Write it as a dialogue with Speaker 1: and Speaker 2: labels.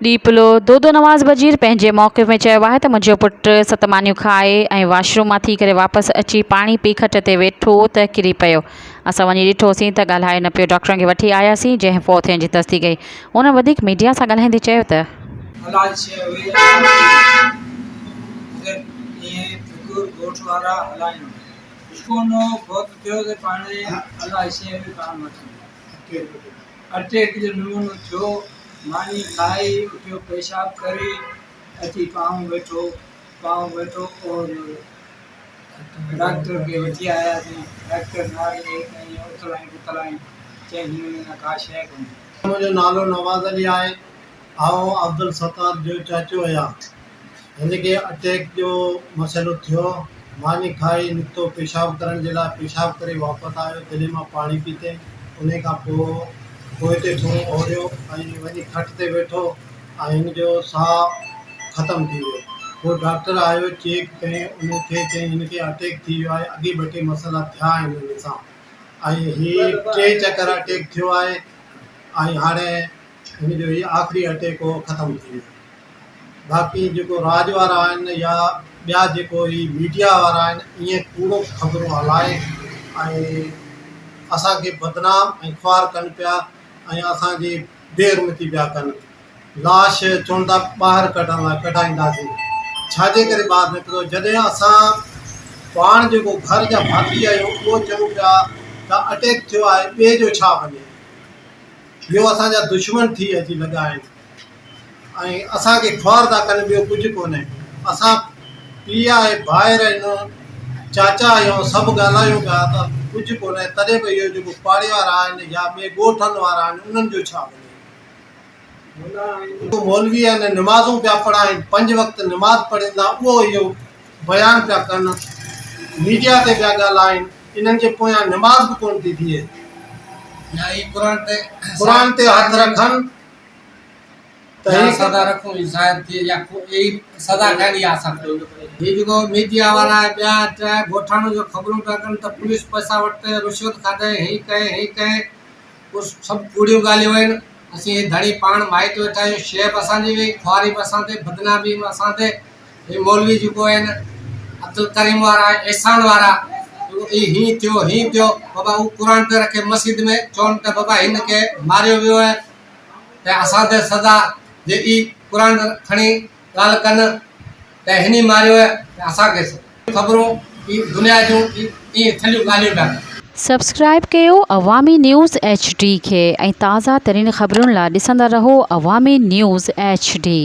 Speaker 1: ڏيپلو، دودو نواز بجير پنهنجي موقف ۾ چيو آهي ته منهنجو پٽ ست مانيون کائي ۽ واش روم مان ٿي ڪري واپس اچي پاڻي پي کٽ تي ويٺو ته ڪري پيو. اسان وڃي ڏٺوسين ته ڳالهائي نه پيو ڊاڪٽرن کي وٺي آياسين جنهن فوت ٿيڻ جي تصديق ڪئي. هن وڌيڪ ميڊيا سان ڳالهائيندي چيو ته.
Speaker 2: حلال شيء هئي الله جي مگر ائين فڪر ڳوٺ وارا هلائين. ڪونو فوت ٿيو ته پاڻهي الله شيء به پاڻ وٺندو. اٽيڪ جو نمونو ٿيو، ماني کائي اٿيو پيشاب ڪري اچي پانئون ويٺو، پانئون ويٺو اور ڊاڪٽر کي وٺي آياسين، ڊاڪٽر ناري هيڪ ائين اٿلائين پٿلائين چيائين هن ۾ نه ڪا شيء ڪونهي.
Speaker 3: منهنجو نالو نواز علي آهي. آئون عبدالستار جو چاچو آهيان. هن کي اٽيڪ جو مسئلو ٿيو. ماني کائي نڪتو پيشاب ڪرڻ جي لاء پيشاب ڪري واپس آيو دلي مان پاڻي پيتي انهي کان پوء پوئتي ٿورو اوريو ۽ وڃي کٽ تي ويٺو ۽ هن جو ساهه ختم ٿي ويو. پوء ڊاڪٽر آيو چيڪ ڪئين ان کي چيائين هن کي اٽيڪ ٿي ويو آهي اڳي ٻه ٽي مسئلا ٿيا آهن هن سان ۽ هي ٽي چڪر اٽيڪ ٿيو آهي ۽ هاڻي هن جو هي آخري اٽيڪ هو ختم ٿي ويو باقي جيڪو راڄ وارا آهن يا ٻيا جيڪو هي ميڊيا وارا آهن ائين ڪوڙو خبرون هلائي ۽ اسان کي بدنام ۽ خوار ڪن پيا ۽ اسان جي بي حرمتي پيا ڪن لاش چون ٿا ٻاهر ڪڍندا ڪڍائينداسين ڇاجي ڪري ٻاهر نڪتو جڏهن اسان پاڻ جيڪو گهر جا ڀاتي آهيون اهو چئون پيا ته اٽيڪ ٿيو آهي ٻئي جو ڇا وڃي اهو اسان جا دشمن ٿي اچي لڳا آهن ۽ اسان کي خوار ٿا ڪن ٻيو ڪجهه ڪونهي اسان پيء آهي ڀائر آهن چاچا آهيون سڀ ڳالهايون پيا ته ڪجهه ڪونهي تڏهن به اهو جيڪو پاڙي وارا آهن يا ٻئي ڳوٺن وارا آهن انهن جو ڇا وڃي جيڪو مولوي آهن نمازون پيا پڙهائين پنج وقت نماز پڙهين ٿا اهو اهو بيان پيا ڪن ميڊيا تي پيا ڳالهائين انهن جي پويان نماز به ڪونه ٿي ٿئي
Speaker 2: قرآن تي
Speaker 3: قرآن تي هٿ رکن ته
Speaker 2: يا سزا رکون هي ظاهر ٿئي يا اي سزا کائن يا اسان کائون هي جيڪو ميڊيا وارا ٻيا ٽيا ڳوٺاڻن جو خبرون پيا ڪن ته پوليس پئسا وٺتي رشوت کاڌي هي ڪئي هي ڪئي اهي سڀ ڪوڙيون ڳالهيون آهن. اسين هي ڌڻي پاڻ مائٽ ويٺا آهيون. شيء به اسان جي وئي، خواري به اسان تي، بدنامي به اسان تي. هي مولوي جيڪو آهن عبدالڪريم وارا ۽ احسان وارا اهي هيئن ٿيو هيئن ٿيو بابا هو قرآن تي رکي مسجد ۾ چون ته بابا هن کي ماريو ويو آهي ته اسان تي سزا جي اي قرآن کڻي ڳالهه ڪن ته هن ئي ماريو آهي ته اسان کي خبرون ئي دنيا جون ئي ائين ٿلهيون ڳالهيون پيا ڪن.
Speaker 1: سبسڪرائيب ڪيو عوامي نيوز ايڇ ڊي کي ۽ تازه ترين خبرن لا ڏسندا رهو عوامي نيوز ايڇ ڊي.